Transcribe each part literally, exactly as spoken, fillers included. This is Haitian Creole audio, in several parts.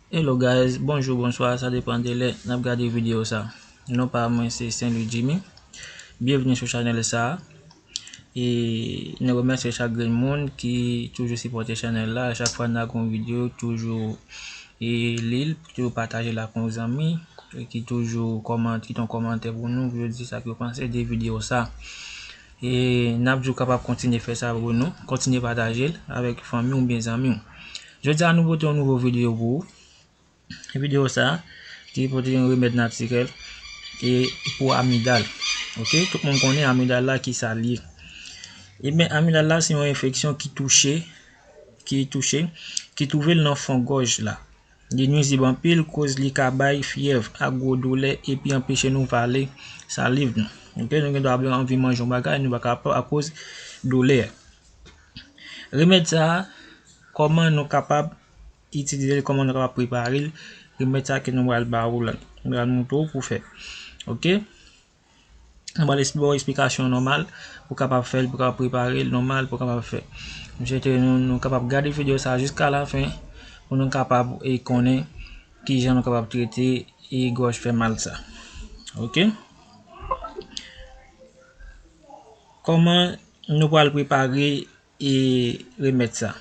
Hello guys, bonjou, bonswa, sa depann de lè n ap gade videyo sa. Non pa mwen se Saint Louis Jimmy. Byenveni sou chanèl sa. E nou remèsye chak grenn moun ki toujou sipòte chanèl la. Chak fwa n lage yon videyo, toujou e li l, toujou pataje l ak yon zanmi, e ki toujou kòmante, kite yon kòmantè pou nou, pou yo di sa ke yo panse de videyo sa. E n ap di w kapab kontinye fè sa pou nou, kontinye pataje l avèk fanmi w oubyen zanmi w. Jodi a nou pote yon nouvo videyo pou ou. Videyo sa ki pote yon remèd natirèl e pou amidal. Ok, tout moun konnen amidal la ki sa l ye. Ebyen, amidal la se yon enfeksyon ki touche, ki touche, ki twouve l nan fon gòj la. Li nwizib anpil, koz li ka bay fyèv ak gwo doulè epi anpeche nou vale saliv nou. Ok, nou gen dwa anvi manje yon bagay, nou pa kapab akoz doulè. Remèd sa a, kòman nou kapab itilize l, kòman nou kapab prepare l, remèd sa ke nou pral ba ou la. Nou pral montre w pou fè. Ok? Nou pral ba w eksplikasyon nòmal pou kapab fè l, pou kapab prepare l nòmal, pou kapab fè. M swete nou, nou kapab gade videyo sa jiska lafen pou nou kapab e konnen kijan nou kapab trete e gòj fè mal sa. Ok? Kòman nou pral prepare e remèd sa?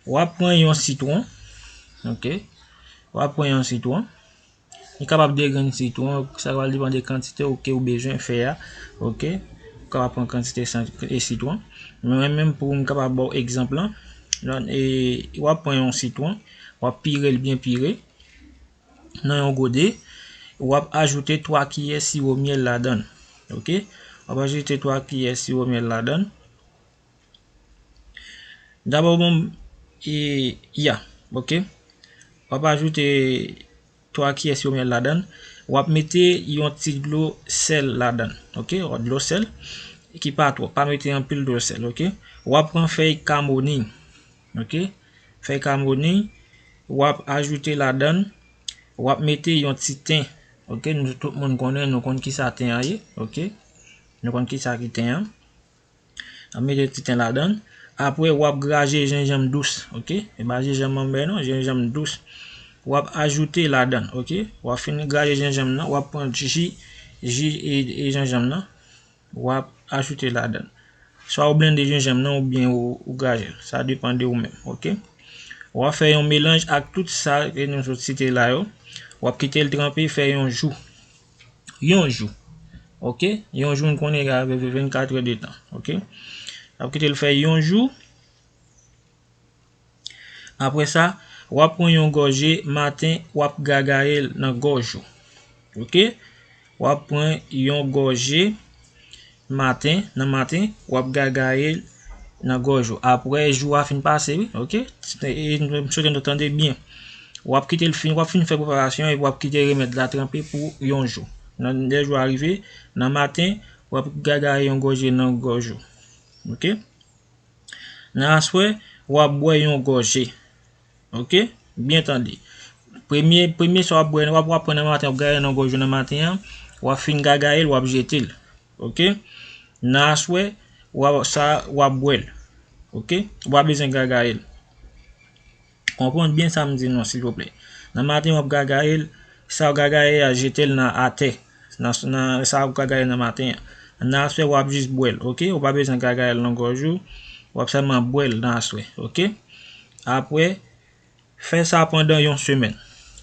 W ap pran yon sitwon, ok? W ap pran yon sitwon. Li kapab de grenn sitwon, sa va depann de kantite ou ke ou bezwen fè a, ok? Ou kapab pran kantite san- e sitwon. Men mwen menm pou m kapab ba w egzanp lan, e w ap pran yon sitwon, w ap pire l byen pire nan yon gode, w ap ajoute twa kiyè siwo myèl ladan l, ok? W ap ajoute twa kiyè siwo myèl ladan l. Dabò, bon, e, ya, ok. W ap ajoute twa kiyè siwo myèl ladan l. W ap mete yon ti dlo sèl ladan l, ok. Dlo sèl ki pa twòp, pa mete anpil dlo sèl, ok. W ap pran fèy kamoni, ok. Fèy kamoni, w ap ajoute ladan l. W ap mete yon ti ten, ok. Nou tout moun konnen, nou konn kisa ten an ye, ok. Nou konn kisa ki ten an. W ap mete ti ten ladan l. Apre, w ap graje jenjanm dous, ok? E pa jenjanm anbè non, jenjanm dous. W ap ajoute ladan l, ok? W ap fin graje jenjanm nan, w ap pran ji, ji e, e jenjanm nan, w ap ajoute ladan l. Swa ou blende jenjanm nan oubyen ou, ou graje l. Sa depann de ou menm, ok? W ap fè yon melanj ak tout sa ke nou sot site la yo. W ap kite l tranpe, fè yon jou. Yon jou. Ok? Yon jou, n konnen gen vennkat è de tan. Ok? W ap kite l fè yon jou. Apre sa, w ap pran yon gòje maten, w ap gagaye l nan gòj ou. Ok? W ap pran yon gòje maten, nan maten, w ap gagaye l nan gòj ou. Apre jou a fin pase, wi, ok? E, e, m swete nou tande byen. W ap kite l fin, w ap fin fè preparasyon epi w ap kite remèd la tranpe pou yon jou. Nan, lè jou a rive, nan maten, w ap gagaye yon gòje nan gòj ou. Ok? Nan aswè, w ap bwè yon gòje. Ok? Byen tande. Premye, premye sa w ap bwè, w ap, w ap pran nan maten, w ap gagaye nan gòj ou nan maten an, w ap fin gagaye l, w ap jete l. Ok? Nan aswè, w ap, sa, w ap bwè l. Ok? Ou pa bezwen gagaye l. Konprann byen sa m di nou an, silvouplè. Nan maten, w ap gagaye l, sa w gagaye a, jete l nan atè. Nan, nan sa w gagaye nan maten an. Nan aswè, w ap jis bwè l, ok? Ou pa bezwen gagaye l nan gòj ou. W ap sèlman bwè l nan aswè, ok? Apre, fè sa pandan yon semèn.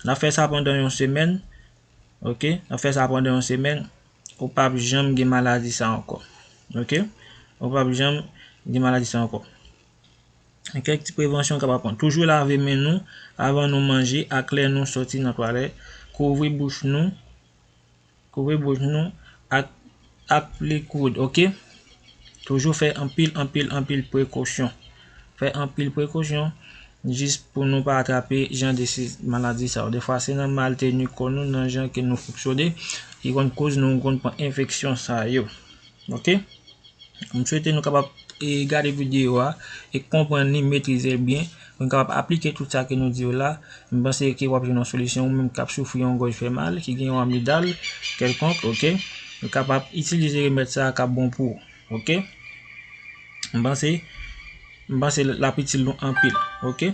N ap fè sa pandan yon semèn, ok? N ap fè sa pandan yon semèn. Ou p ap janm gen maladi sa ankò, ok? Ou p ap janm gen maladi sa ankò. Kèk ti prevansyon w kapab pran. Toujou lave men nou avan nou manje ak lè nou soti nan twalèt. Kouvri bouch nou, kouvri bouch nou ak, ak pli koud, ok? Toujou fè anpil, anpil, anpil prekosyon. Fè anpil prekosyon jis pou nou pa atrape jan de si maladi sa yo. Defwa, se nan malteni kò nou, nan jan ke nou fonksyone, ki konn koz nou konn pran enfeksyon sa yo. Ok? M swete nou kapab, e, gade videyo a e konprann li, metrize l byen, pou n kapab aplike tout sa ke nou di yo la. M panse ke w ap jwenn yon solisyon, ou menm k ap soufri yon gòj fè mal, ki gen yon amidal kèlkonk, ok? Ou kapab itilize remèd sa a k ap bon pou ou, ok? M panse, m panse l ap itil nou anpil, ok?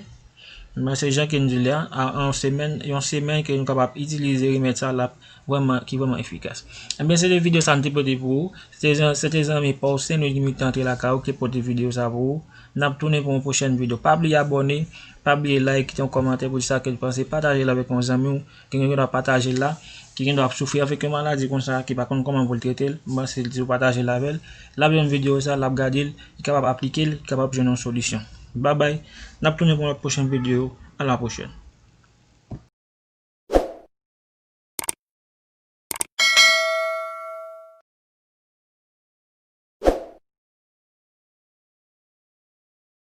Men se jan ke n di l la, a, an semèn, yon semèn ke nou kapab itilize remèd sa l ap vrèman, ki vrèman efikas. Ebyen, se te videyo sa m te pote pou ou. Se te zan-, se te zanmi pa w Saint-Louis Dimitri antre lakay ou ki te pote videyo sa pou ou. N ap tounen pou yon pwochèn videyo. Pa bliye abòne, pa bliye like, kite yon kòmantè pou di sa ke w panse, pataje l avèk yon zanmi w ki gen dwa pataje l la, ki gen dwa ap soufri avèk yon maladi konsa, ki pa konn kòman pou l trete l. M panse si w pataje l avè l, l ap jwenn videyo sa, l ap gade l, li kapab aplike l, li kapab jwenn yon solisyon. Babay, n ap tounen pou yon lòt pwochèn videyo. A la pwochèn.